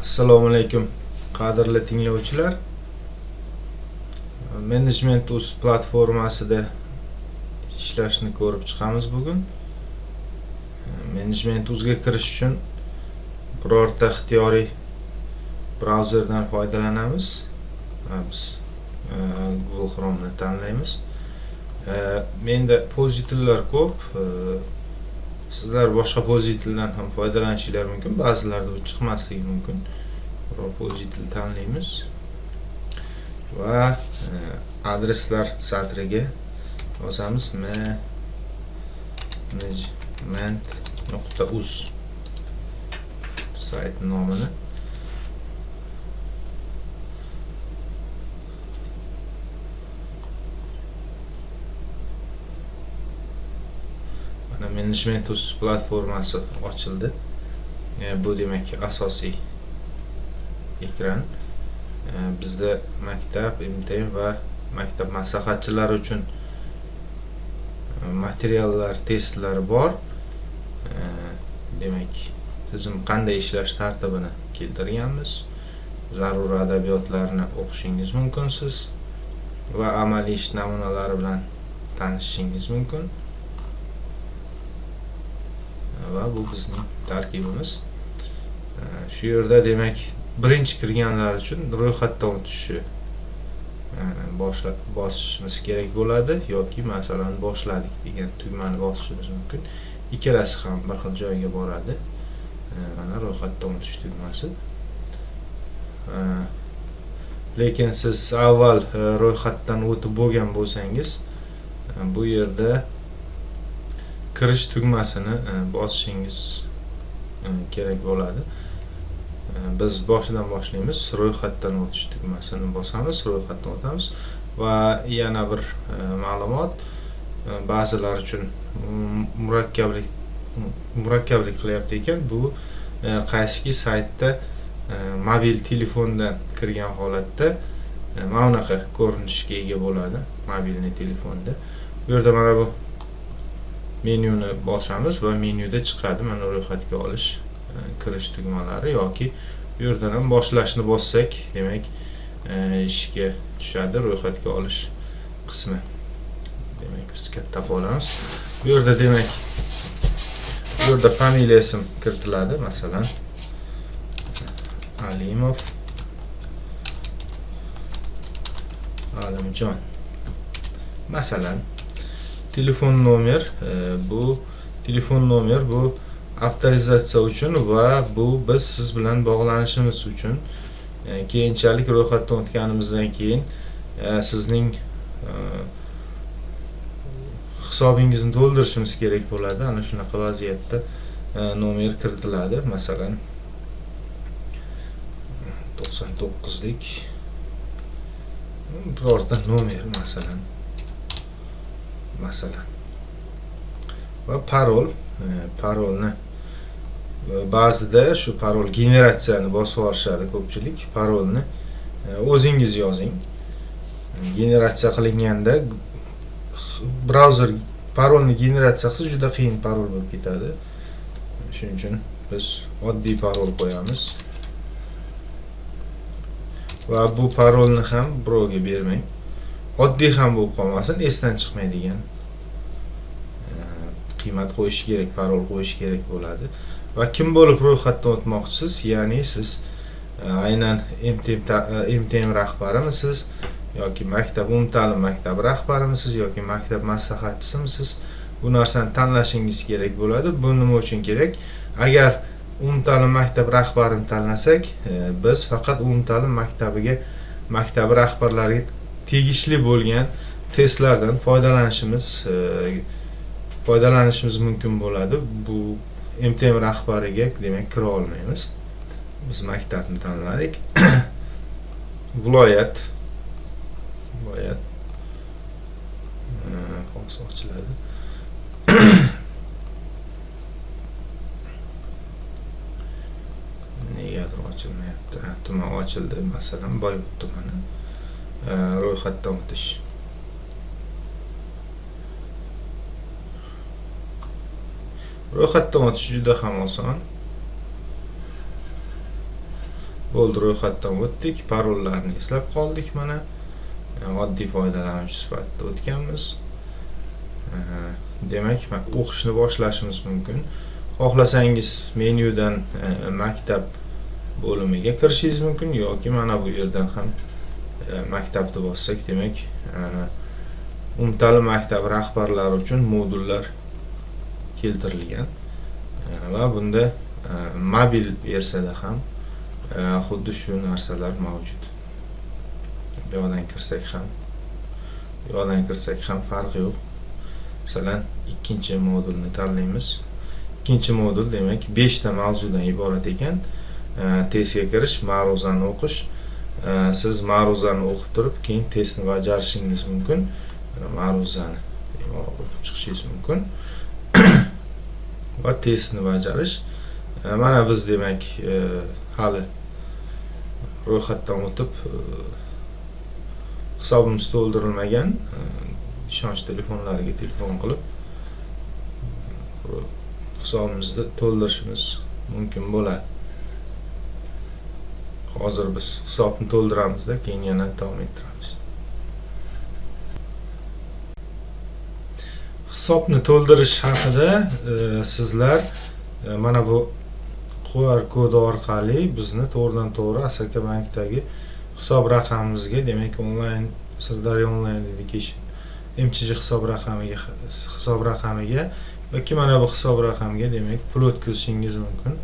Assalomu alaykum, qadrli tinglovchilar. Management Uz platformasida ishlashni ko'rib chiqamiz bugun. Management Uzga kirish uchun birorta ixtiyoriy brauzerdan foydalanamiz. Biz Google Chrome'ni tanlaymiz. Menda пользователь ko'p. Sizlar boshqa пользователь ham foydalanishingiz mumkin. Ba'zilarda bu chiqmasligi mumkin. Biror пользователь tanlaymiz va adreslar satriga yozamiz management.uz sayt nomini. Mana Management Uz platformasi ochildi. Bu demak asosiy ekran. Bizda maktab, MTM va maktab maslahatchilari uchun materiallar, testlar bor. Demak, tizim qanday ishlash tartibini keltirganmiz. Zarur adabiyotlarni o'qishingiz mumkin siz va amaliy ish namunalari bilan tanishishingiz mumkin. Va bu bizning tarkibimiz. Shu yerda demak birinchi kirganlar uchun ro'yxatdan o'tishni bosishimiz kerak bo'ladi yoki masalan boshladik degan tugmani bosishimiz mumkin. Ikkalasi ham bir xil joyga boradi. Mana ro'yxatdan o'tish tugmasi. Lekin siz avval ro'yxatdan o'tib bo'lgan bo'lsangiz, bu yerda kirish tugmasini bosishingiz kerak bo'ladi. Biz boshidan boshlaymiz. Ro'yxatdan o'tish tugmasini bosamiz, ro'yxatdan o'tamiz va yana bir ma'lumot, ba'zilar uchun murakkablik qilyapti ekan. Bu qaysiki saytda mobil telefondan kirgan holatda mana bunaqa ko'rinishga ega bo'ladi mobilni telefonda. Bu yerda mana bu menyuni bosamiz va menyuda chiqadi mana ro'yxatga olish, kirish tugmalari yoki bu yerdan ham boshlashni bossak, demak ishga tushadi ro'yxatga olish qismi. Demak, biz katta qilib olamiz. Bu yerda demak, bu yerda familiya ism kiritiladi, masalan Alimov Alimjon. Masalan, telefon nomer, bu telefon nomer bu avtorizatsiya uchun va bu biz siz bilan bog'lanishimiz uchun. Keyinchalik ro'yxatdan o'tganimizdan keyin sizning hisobingizni to'ldirishimiz kerak bo'ladi. Ana shunaqa vaziyatda nomer kiritiladi. Masalan, 99lik birorta nomer masalan. Masalan. Va parol, parolni ba'zida shu parol generatsiyani bosib yuborishadi ko'pchilik. Parolni o'zingiz yozing. Generatsiya qilinganda brauzer parolni generatsiya qilsa juda qiyin parol bo'lib ketadi. Shuning uchun biz oddiy parol qo'yamiz. Va bu parolni ham birovga bermang. Oddiy ham bo'lib qolmasin, esdan chiqmaydigan qiymat qo'yish kerak, parol qo'yish kerak bo'ladi. Va kim bo'lib ro'yxatdan o'tmoqchisiz? Ya'ni siz aynan MTM rahbarimisiz yoki maktab umumta'lim maktabi rahbarimisiz yoki maktab maslahatchisimisiz? Bu narsani tanlashingiz kerak bo'ladi. Bu nima uchun kerak? Agar umumta'lim maktab rahbarini tanlasak, biz faqat umumta'lim maktabi rahbarlariga tegishli bo'lgan testlardan foydalanishimiz mumkin bo'ladi. Bu MTM rahbariga demak kira olmaymiz. Biz maktabni tanladik. Viloyat. Viloyat. Hozir ochiladi. Negadir ochilmayapti. Tuman ochildi. Masalan, Boyovut tumani. Ro'yxatdan o'tish. Ro'yxatdan o'tish juda ham oson. Bo'ldi, ro'yxatdan o'tdik, parollarni eslab qoldik mana. Oddiy foydalanuvchi sifatida o'tganmiz. Demak, o'qishni boshlashimiz mumkin. Xohlasangiz menyudan maktab bo'limiga kirishingiz mumkin yoki mana bu yerdan ham maktabni bossak, demak, umumta'lim maktabi rahbarlari uchun modullar keltirilgan va bunda mobil versiyada ham xuddi shu narsalar mavjud. Bu yoqdan kirsak ham, bu yoqdan kirsak ham farqi yo'q. Masalan, ikkinchi modulni tanlaymiz. Ikkinchi modul demak 5 ta mavzudan iborat ekan. Testga kirish, ma'ruzani o'qish. Siz ma'ruzani o'qib turib, keyin testni bajarishingiz mumkin. Ma'ruzani o'qib chiqishingiz mumkin va testni bajarish. Mana biz demak hali ro'yxatdan o'tib hisobimiz to'ldirilmagan. Ishonch telefonlariga telefon qilib hisobimizni to'ldirishimiz mumkin bo'ladi. Hozir biz hisobni to'ldiramizda, keyin yana davom ettiramiz. Hisobni to'ldirish haqida sizlar mana bu QR kodi orqali bizni to'g'ridan to'g'ri Asaka bankdagi hisob raqamimizga, demak onlayn Sirdaryo onlayn education MCG hisob raqamiga yoki mana bu hisob raqamiga demak pul o'tkazishingiz mumkin.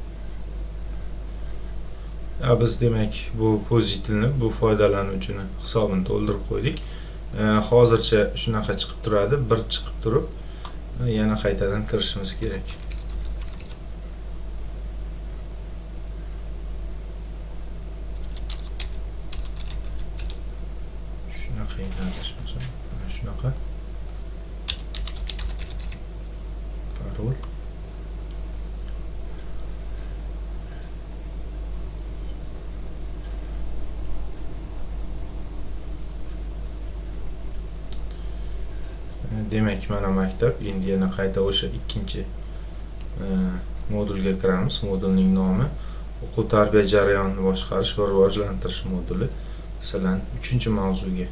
Biz demak bu pozitivni, bu foydalanuvchini hisobini to'ldirib qo'ydik. Hozircha shunaqa chiqib turadi, bir chiqib turib yana qaytadan kirishimiz kerak. Shunaqa adashmasam, mana shunaqa parol. Demak, mana maktab. Endi yana qayta o'sha ikkinchi modulga kiramiz. Modulning nomi o'quv tarbiya jarayonini boshqarish va rivojlantirish moduli. Masalan, 3-mavzuga,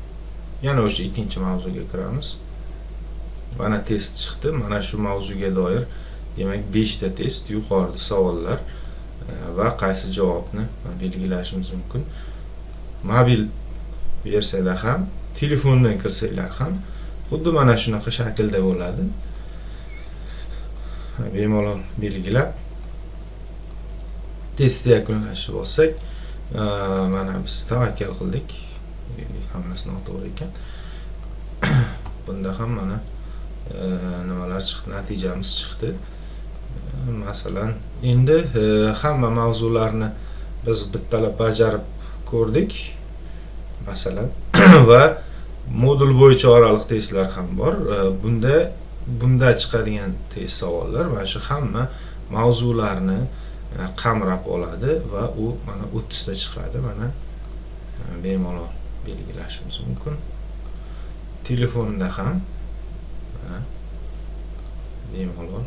yana o'sha ikkinchi mavzuga kiramiz. Mana test chiqdi. Mana shu mavzuga doir demak 5 ta test, yuqorida savollar va qaysi javobni belgilashimiz mumkin. Mobil versiyada ham, telefondan kirsanglar ham xuddi mana shunaqa shaklda bo'ladi. Bemalol belgilab test yakunlashni bossak, mana biz tavakkal qildik. Hammasi noto'g'ri ekan. Bunda ham mana nimalar chiqdi, natijamiz chiqdi. Masalan, endi hamma mavzularni biz bittalab bajarib ko'rdik. Masalan, va modul bo'yicha oraliq testlar ham bor. Bunda chiqadigan test savollar mana shu hamma mavzularni qamrab oladi va u mana 30 ta chiqadi. Mana bemalol belgilashimiz mumkin. Telefonda ham mana bemalol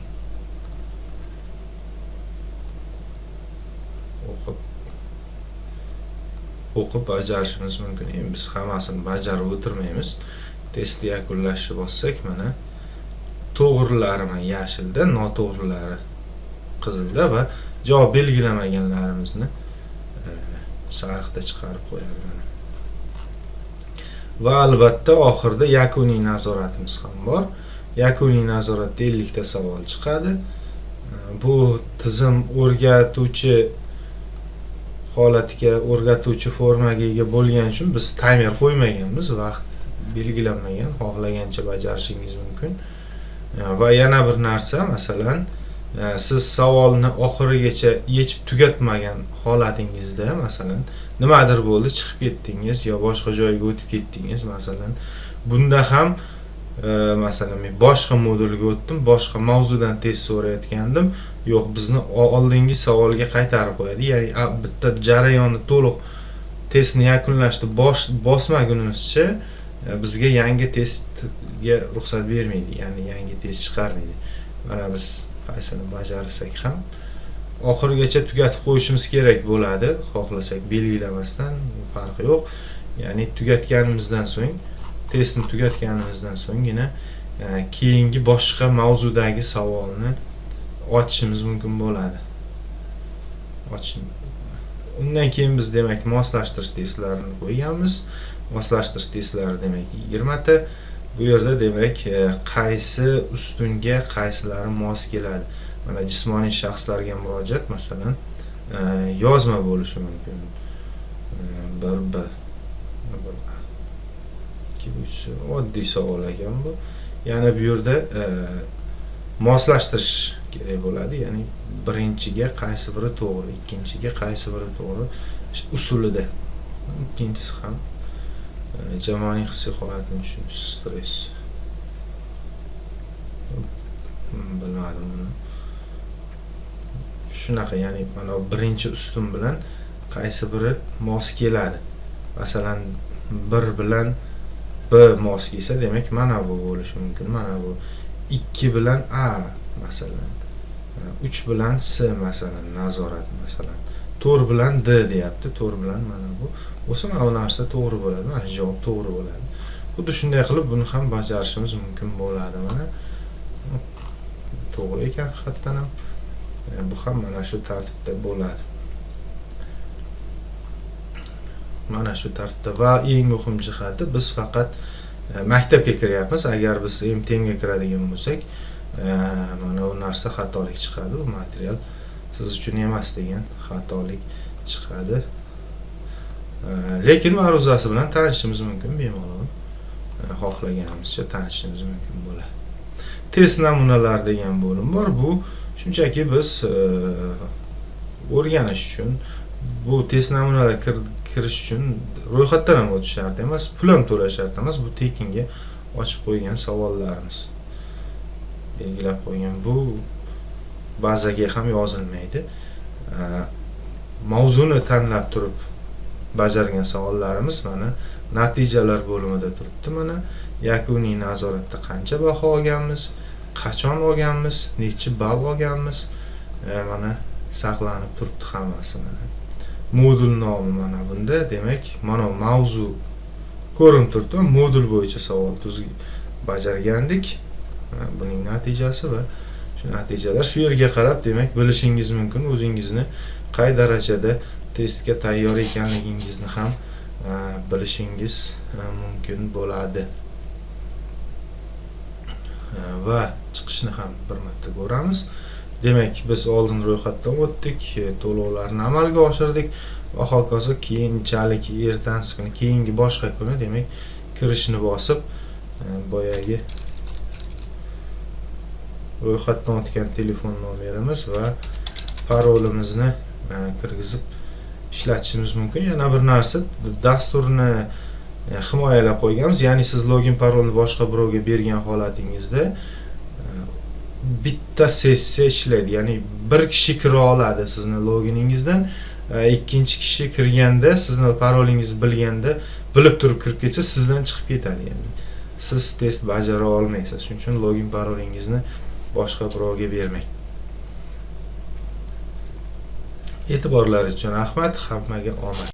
o'qib bajarishimiz mumkin. Endi biz hammasini bajarib o'tirmaymiz. Testni yakunlashni bossak, mana to'g'rilari mana yashilda, noto'g'rilari qizilda va javob belgilamaganlarimizni sariqda chiqarib qo'yadi mana. Va albatta oxirida yakuniy nazoratimiz ham bor. Yakuniy nazoratda 50 ta savol chiqadi. Bu tizim o'rgatuvchi holatiga, o'rgatuvchi formaga ega bo'lgani uchun biz taymer qo'ymaganmiz, vaqt belgilanmagan, xohlagancha bajarishingiz mumkin. Va yana bir narsa, masalan, siz savolni oxirigacha yechib tugatmagan holatingizda, masalan, nimadir bo'ldi, chiqib ketdingiz yo boshqa joyga o'tib ketdingiz, masalan, bunda ham masalan men boshqa modulga o'tdim, boshqa mavzudan test so'rayotgandim, yo'q, bizni oldingi savolga qaytarib qo'yadi. Ya'ni bitta jarayonni to'liq testni yakunlashni bosmagunimizcha bizga yangi testga ruxsat bermaydi, ya'ni yangi test chiqarmaydi. Mana biz qaysini bajarsak ham Oxirigacha tugatib qo'yishimiz kerak bo'ladi. Xohlasak belgilamasdan farqi yo'q. Ya'ni tugatganimizdan so'ng, testni tugatganimizdan so'nggina keyingi boshqa mavzudagi savolni ochishimiz mumkin bo'ladi. Undan keyin biz demak moslashtirish testlarini qo'yganmiz. Moslashtirish testlari demak 20 ta. Bu yerda demak qaysi ustunga qaysilari mos keladi. Mana jismoniy shaxslarga murojaat masalan yozma bo'lishi mumkin. 1B 1A 2 3 oddiy savol ekan bu. Ya'ni bu yerda moslashtirish kerak bo'ladi. Ya'ni birinchiga qaysi biri to'g'ri, ikkinchiga qaysi biri to'g'ri usulida. Ikkinchisi ham jamoaning hissiy holatini tushunish, stress. Bilmadim buni. Shunaqa, ya'ni mana birinchi ustun bilan qaysi biri mos keladi. Masalan, 1 bilan B mos kelsa, demak mana bu bo'lishi mumkin. Mana bu 2 bilan A masalan, 3 bilan S masalan, nazorat masalan, 4 bilan D deyapti. 4 bilan mana bu bo'lsa, mana bu narsa to'g'ri bo'ladi, mana shu javob to'g'ri bo'ladi. Xuddi shunday qilib buni ham bajarishimiz mumkin bo'ladi. Mana to'g'ri ekan haqiqatdan ham. Bu ham mana shu tartibda bo'ladi. Mana shu tartibda va eng muhim jihati, biz faqat maktabga kiryapmiz. Agar biz MTMga kiradigan bo'lsak, mana bu narsa xatolik chiqadi. Bu material siz uchun emas degan xatolik chiqadi. Lekin ma'ruzasi bilan tanishimiz mumkin, bemalol xohlaganimizcha tanishimiz mumkin bo'ladi. Test namunalar degan bo'lim bor. Bu shunchaki biz o'rganish uchun, bu test namunalar kirish uchun ro'yxatdan ham o'tish shart emas, pul ham to'lash shart emas. Bu tekinga ochib qo'ygan savollarimiz, belgilab qo'ygan. Bu bazaga ham yozilmaydi. Mavzuni tanlab turib bajargan savollarimiz mana natijalar bo'limida turibdi. Mana yakuniy nazoratda qancha baho olganmiz, qachon olganmiz, necha ball olganmiz, mana saqlanib turibdi hammasi. Mana modul nomi mana bunda, demak mana mavzu ko'rinib turibdi. Modul bo'yicha savol tuzib bajargandik. Buning natijasi va shu natijalar shu yerga qarab demak bilishingiz mumkin o'zingizni qay darajada testga tayyor ekanligingizni ham bilishingiz mumkin bo'ladi. Va chiqishni ham bir marta ko'ramiz. Demak, biz oldin ro'yxatdan o'tdik, to'lovlarni amalga oshirdik va hokazo. Keyinchalik ertasi kuni, keyingi boshqa kuni demak kirishni bosib, boyagi ro'yxatdan o'tgan telefon nomerimiz va parolimizni kirgizib ishlatishimiz mumkin. Yana bir narsa, dasturni himoyalab qo'yganmiz. Ya'ni siz login parolni boshqa birovga bergan holatingizda bitta sessiya ishlaydi. Ya'ni bir kishi kira oladi sizni loginingizdan, ikkinchi kishi kirganda sizni parolingizni bilganda, bilib turib kirib ketsa, sizdan chiqib ketadi. Ya'ni siz test bajara olmaysiz. Shuning uchun login parolingizni boshqa birovga bermang. E'tiborlaringiz uchun rahmat, hammaga omad.